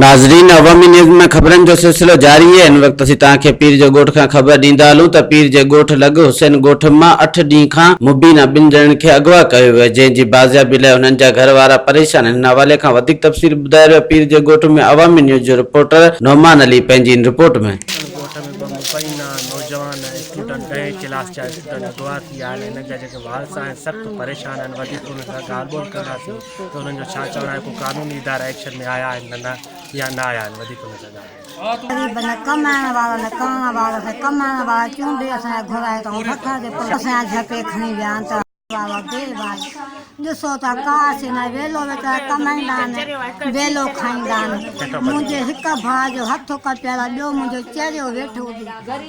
ناظرين عوامي نيوز ۾ خبرن جو سلسلو جاري آهي هن وقت اسين توهان کي پير جو ڳوٺ کان خبر ڏيندا هلون ته پير جي ڳوٺ لڳ حسين ڳوٺ مان اٺ ڏينهن کان مبينا ٻن ڄڻن کي اغوا ڪيو ويو جنهن جي بازيابي لاء انهن جا گهر وارا پريشان آهن ان حوالي کان وڌيڪ تفصيل ٻڌائي رهيو پير جي ڳوٺ ۾ عوامي نيوز جو رپورٽر نعمان علي پنهنجي ان رپورٽ ۾. حسين ڳوٺ ۾ ٻه مبينا نوجوان اسٽوڊنٽ ڏهين ڪلاس جا اسٽوڊنٽ اغوا ٿي ويا آهن انهن جا جيڪي وارث آهن سخت پريشان آهن وڌيڪ انهن سان ڳالهه ٻولهه ڪنداسين ته انهن جو ڇا چوڻ آهي ڪو قانوني ادارا ايڪشن ۾ آيا آهن نه يا نه آيا آهن وڌيڪ ان سان ڳالهه. غريب نه ڪمائڻ وارا نه ڪرڻ وارا سي ڪمائڻ وارا چونڊي اسان جا گهرائي ته هٿ تي پوء اسان جا جهپي کڻي ويا آهن ته وارا بي وارث ڏسو ته ڪا سي نه ويلو ويچارا ڪمائيندا آهن ويلو کائيندا آهن منهنجي هڪ ڀاء جو هٿ ڪپيل آهي ٻيو منهنجو چريو ويٺو هجي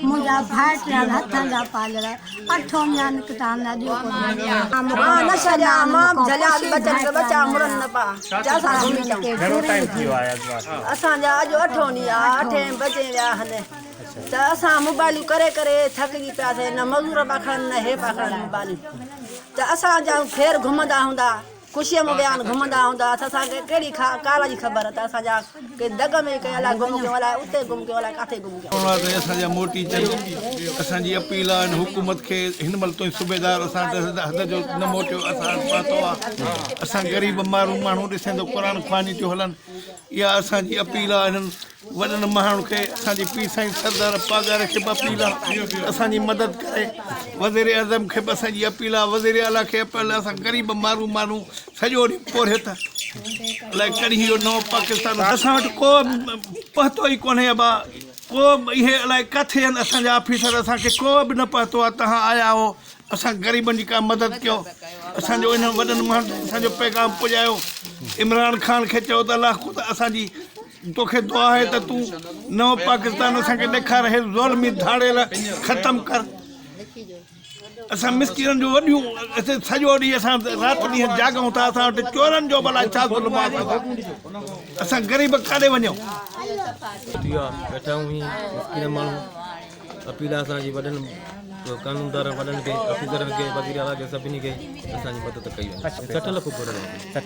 منهنجا ڀائٽ آهن هٿن جا پاليل اٺو ميان نڪتا آهن اڄ مان نه ڇڏيان مان به جهليان ٻچن کي ٻچا مڙن نه پا جا اسان گهمي چئون. گهڻو ٽائيم ٿي ويو آهي اغوا ٿئي؟ اسان جا اڄ اٺون ڏينهن آ اٺين بجي ويا هن ته اسان موبائلون ڪري ڪري ٿڪجي پياسي نه مزور پيا کڻن نه هي پيا کڻن موبائلون ته اسان جا خير گهمندا هوندا خوشيء ۾ ويا آهن گهمندا هوندا ته اسان کي ڪهڙي ڪال جي خبر ته اسان جا ڪي دڳ ۾ ڪي الائي گم ڪيون الائي اتي گم ڪيون الائي ڪاٿي گم ڪيون. چوڻو آهي ته اسان جا موٽي اچن اسان جي اپيل آهي هن حڪومت کي هن مهل تائين صوبيدار اسان وٽ حد جو نه موٽيو اسان وٽ پهتو آهي اسان غريب مارو ماڻهو ڏسين ته قرآن خواني ٿيو هلن اها اسان جي اپيل آهي هنن وڏن ماڻهن کي اسان جي پير سائين سردار پاڳاري کي به اپيل آهي ته اسان جي مدد ڪري وزير اعظم کي به اسان جي اپيل آهي وزير اعليٰ کي اپيل آهي اسان غريب مارو ماڻهو سڄو ڏينهن پورهيت الائي ڪڏهن اهو نئون پاڪستان اسان وٽ ڪو پهتو ئي ڪونهي ابا ڪو به اهي الائي ڪاٿي آهن اسان جا آفيسر اسان کي ڪو به نه پهتو آهي توهان آيا آهو اسان غريبن جي ڪا مدد ڪيو اسان جو انهن وڏن ماڻهن تائين اسان جو پيغام پڄايو عمران خان کي چئو ته الله خود اسان جي توکي دعا آهي ته تون نئون پاڪستان اسان کي ڏيکار هي ظلمي ڌاڙيل ختم ڪر اسان مسڪينن جو وڏيون سڄو ڏينهن اسان رات ڏينهن جاڳون ٿا اسان وٽ چورن جو به الائي ڇا ظلم آهي اسان سان اسان غريب ڪاڏي وڃون. ٿي ويا ويٺا آهيون هي مسڪين ماڻهو اپيل آهي اسان جي وڏن قانوندارن وڏن کي آفيسرن کي وزير اعليٰ کي سڀني کي اسان جي مدد ڪئي وڃي 60 لک گهرن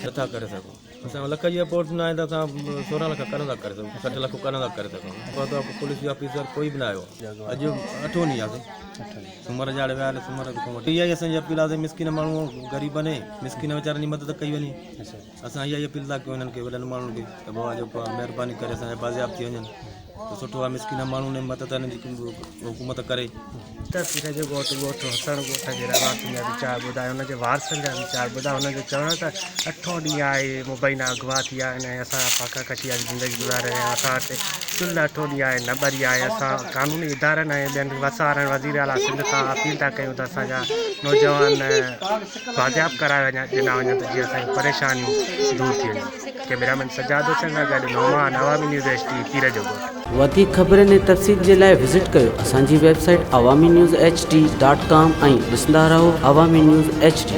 نٿا ڪري سگهون اسان لک جي اپورٽ نه آهي ته اسان 16 لک ڪڏهن ٿا ڪري سگهون 60 لک ڪڏهن ٿا ڪري سگهون پهتو آهي پوليس جو آفيسر ڪوئي به نه آيو اڄ اٺون ڏينهن آهي سومر جاڙي ويا آهن سومر کان وٺي اها ئي اسان جي اپيل آهي مسڪين ماڻهو غريب آهن مسڪين ويچارن جي مدد ڪئي وڃي اسان اها ئي اپيل ٿا ڪيون انهن کي وڏن ماڻهن کي ته بابا جيڪو آهي مهرباني ڪري اسان جا بازياب ٿي وڃن ته سٺو آهي مسڪين ماڻهن جي مدد هنن جي حڪومت ڪري. ته پير جو ڳوٺ ڳوٺ حسڻ ڳوٺ جي رهواسين جا ويچار ٻڌايا ان جي وارثن جا ويچار ٻڌايا انهن جو چوڻ هو ته اٺون ڏينهن آهي مبينا اغوا ٿي ويا آهن ۽ اسان فاقا ڪشي واري زندگي گذاري رهيا آهيون اسان وٽ چلهه اٺون ڏينهن آهي نه ٻري آهي اسان قانوني ادارن ۽ ٻين وس وارن وزير اعليٰ سنڌ کان اپيل ٿا ڪيون ته اسان جا نوجوان بازياب ڪرايا وڃن ڏنا وڃن ته جيئن اسان جون پريشانيون دور ٿي وڃن ڪئميرا مين سجاد حسين سان گڏ Noman Awami news H D Pir جو ڳوٺ. وڌيڪ خبرن ۽ تفصيل جي لاء وزٽ ڪيو اسان جي website Awami news H D dot com ۽ ڏسندا رهو عوامي نيوز ايڇ ڊي.